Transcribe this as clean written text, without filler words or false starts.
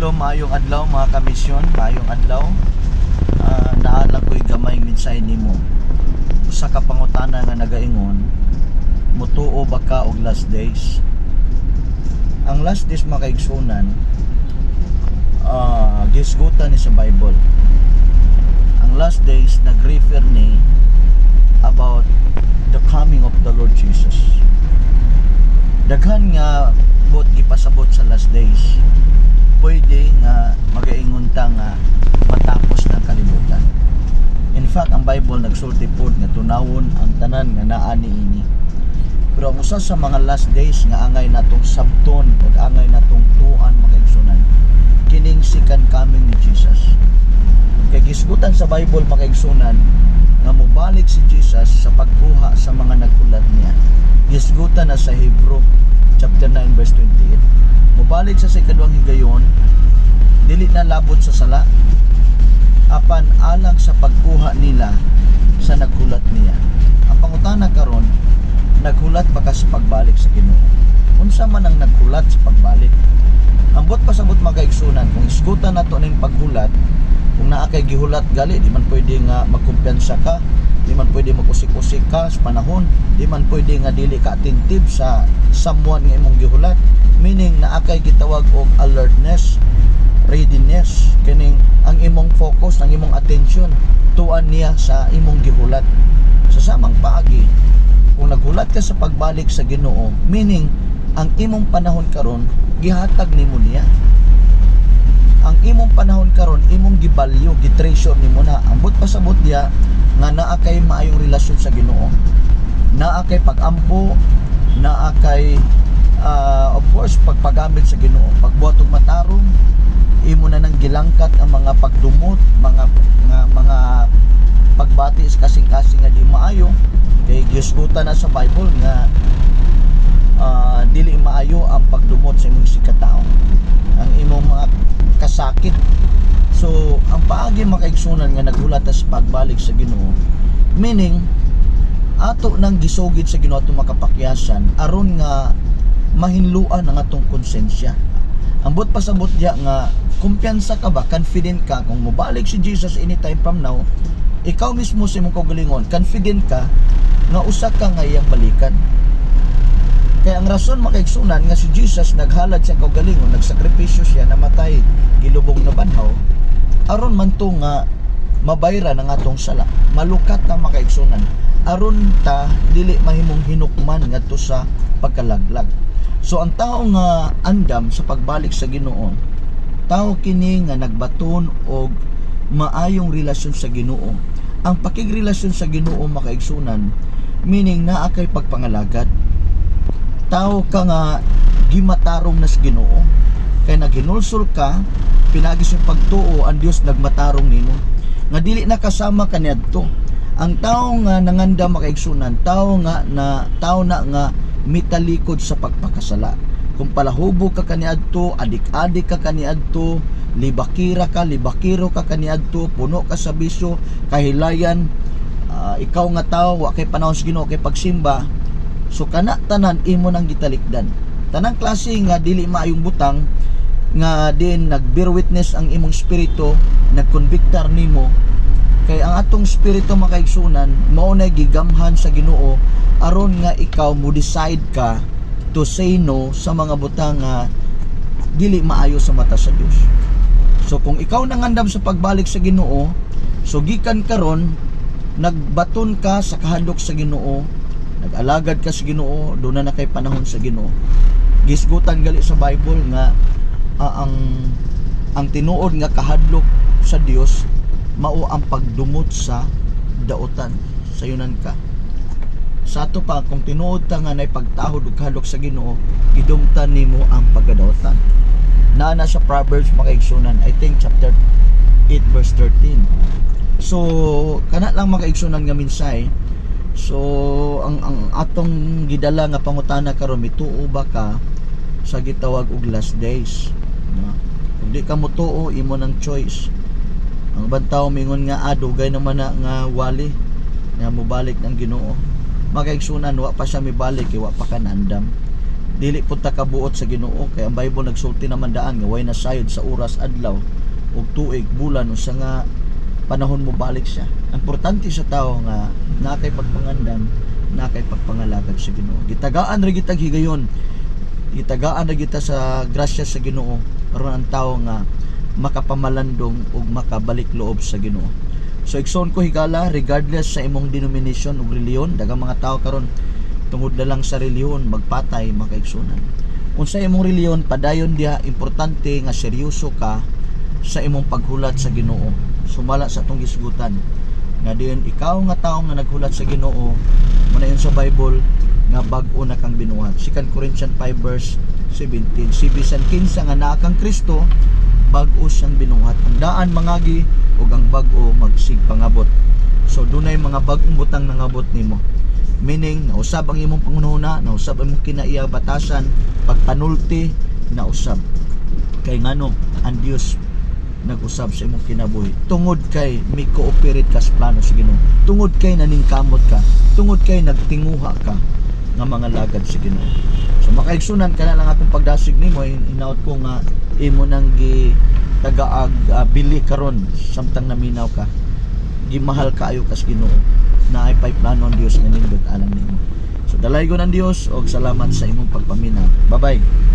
Hello, maayong adlaw, mga kamisyon, maayong adlaw. Naa lang ko'y gamay mensahe nimo. Usa ka pangutana nga nagaingon, mutuo ba ka og last days? Ang last days, mga kaigsunan, gisgutan ni sa Bible. Ang last days nag-refer ni about the coming of the Lord Jesus. Daghan nga bot gipasabot sa last days. Pwede nga magaingon ta nga matapos ng kalibutan. In fact, ang Bible nagsulti pod nga tunawon ang tanan nga naa niini. Pero ang usa sa mga last days nga angay natong sabton ug angay natong tuan, mga kaigsunan, kining second coming ni Jesus. Kay gisgutan sa Bible, mga kaigsunan, nga mobalik si Jesus sa pagkuha sa mga naghulat niya. Gisgutan na sa Hebrew chapter 9 verse 28. Mobalik sa ikaduhang higayon, dili na labot sa sala, apan alang sa pagkuha nila sa naghulat niya. Ang pangutana karon, naghulat ba ka sa pagbalik sa Ginoo? Unsa man ang naghulat sa pagbalik? Ambot pasabot, mga kaigsunan, kung isgutan nato ning paghulat, kung naa kay gihulat gali, di man pwede nga magkumpiyansa ka, di man pwede mag-usik-usik ka sa panahon, di man pwede nga dili ka attentive sa someone nga imong gihulat. Meaning naa kay gitawag og alertness, readiness, kining ang imong focus, ang imong attention tuan niya sa imong gihulat. Sa samang paagi, kung naghulat ka sa pagbalik sa Ginoo, meaning ang imong panahon karon gihatag nimo niya. Ang imong panahon karon imong gibalyo, gitreasure nimo na. Ambot pasabot diya nga naa kay maayong relasyon sa Ginoo. Naa kay pagampo, naa kay of course pagpagamit sa Ginoo, pagbuhat og matarong, imo na nang gilangkat ang mga pagdumot, mga pagbati sa kasing-kasing nga di maayo, kay gisgutan na sa Bible nga dili maayo ang pagdumot sa imong isigkatao, ang imong mga kasakit. So ang paagi, mga kaigsunan, nga naghulat ta sa pagbalik sa Ginoo, meaning ato nang gisugid sa Ginoo atong makapakyasan aron nga mahinluan ang atong konsensya. Ambot pasabot diya nga kumpiyansa ka ba, confident ka kung mobalik si Jesus anytime from now, ikaw mismo sa imong kaugalingon, confident ka nga usa ka nga iyang balikan? Kaya ang rason, mga kaigsunan, nga si Jesus naghalad siyang kaugalingon, nagsakripisyo siya, namatay, gilubong na banhaw, aron man to nga mabayran ang atong sala, malukat ta, mga kaigsunan, aron ta dili mahimong hinukman ngadto sa pagkalaglag. So ang tao nga andam sa pagbalik sa Ginoo, tao kini nga nagbaton og maayong relasyon sa Ginoo. Ang pakigrelasyon sa Ginoo, mga kaigsunan, meaning naa kay pagpangalagad, tao ka nga gimatarong na sa Ginoo, kay naghinulsol ka pinagi sa pagtuo, ang Dios nagmatarong nimo nga dili na kasama kaniadto. Ang tao nga nangandam, mga kaigsunan, tao nga na tao na nga mitalikod sa pagpakasala. Kung palahubog ka kaniadto, adik-adik ka kaniadto, libakira ka, libakiro ka kaniadto, puno ka sa bisyo, kahilayan, ikaw nga tao wa kay panahon sa Ginoo, kay pagsimba, so kana tanan imo nang gitalikdan, tanang klase nga dili maayong butang nga din nag-bear witness ang imong espiritu, nagkonbiktar nimo. Kay ang atong espiritu, mga kaigsunan, mao na gigamhan sa Ginoo aron nga ikaw mo decide ka to say no sa mga butang nga dili maayo sa mata sa Dios. So kung ikaw nangandam sa pagbalik sa Ginoo, so gikan karon nagbaton ka sa kahadlok sa Ginoo, nag-alagad ka sa Ginoo, doon na kay panahon sa Ginoo. Gisgutan gali sa Bible nga ang tinuod nga kahadlok sa Dios mao ang pagdumot sa daotan. Sayunan ka. Sa ato pa, kung tinuod ta nga nay pagtahod ug kahadlok sa Ginoo, gidumtan nimo ang pagkadaotan. Naa na sa Proverbs, mga kaigsunan, I think chapter 8 verse 13. So kana lang, mga kaigsunan, nga mensahe. So ang atong gidala nga pangutana karon, mituo ba ka sa gitawag og last days? No? Kung di ka motuo, imo nang choice. Ang ubang tao mingon nga dugay naman na nga wali nga mobalik ng Ginoo. Mga kaigsunan, wa pa siya mibalik kay wa pa ka nandam. Dili pud ta kabuot sa Ginoo kay ang Bible nagsulti naman daan nga way nasayod sa oras, adlaw ug tuig, bulan, usa nga panahon mo balik siya. Importante sa tao nga naa kay pagpangandam, naa kay pagpangalagad sa Ginoo. Gitagaan ra gitag higayon. Gitagaan ra kita sa grasya sa Ginoo aron ang tao nga makapamalandong ug makabalik loob sa Ginoo. So igsoon ko higala, regardless sa imong denomination ug relihiyon, daghang mga tao karon tungod na lang sa relihiyon magpatay, makaigsunan. Unsa imong relihiyon, padayon diha. Importante nga seryoso ka sa imong paghulat sa Ginoo. Sumala sa atong gisgutan nga diyon ikaw nga tao nga naghulat sa Ginoo mo na yun sa Bible nga bag-o na kang binuhat. 2 Corinthians 5 verse 17. Si bisan kinsa nga naa kang Kristo, bag-o siyang binuhat. Ang daan mangagi ug ang bag-o magsigpangabot. So dunay mga bag-ong butang nangabot nimo. Meaning, nausab ang imong panghunahuna, nausab ang imong kinaiya, batasan, pagpanulti, nausab. Kay ngano, ang Dios nag-usab sa imong kinabuhi. Tungod kay mi cooperate ka sa plano sa Ginoo. Tungod kay naningkamot ka. Tungod kay nagtinguha ka nga mga lagad sa Ginoo. So makaigsunan ka na lang akong pagdasig nimo, hinaot ko nga imo nang gi tagaag bili karon samtang naminaw ka. Gimahal kaayo ka sa Ginoo. Naay pay plano ang Dios nga nindot alang nimo. So dalaygon ang Dios og salamat sa imong pagpaminaw. Bye-bye.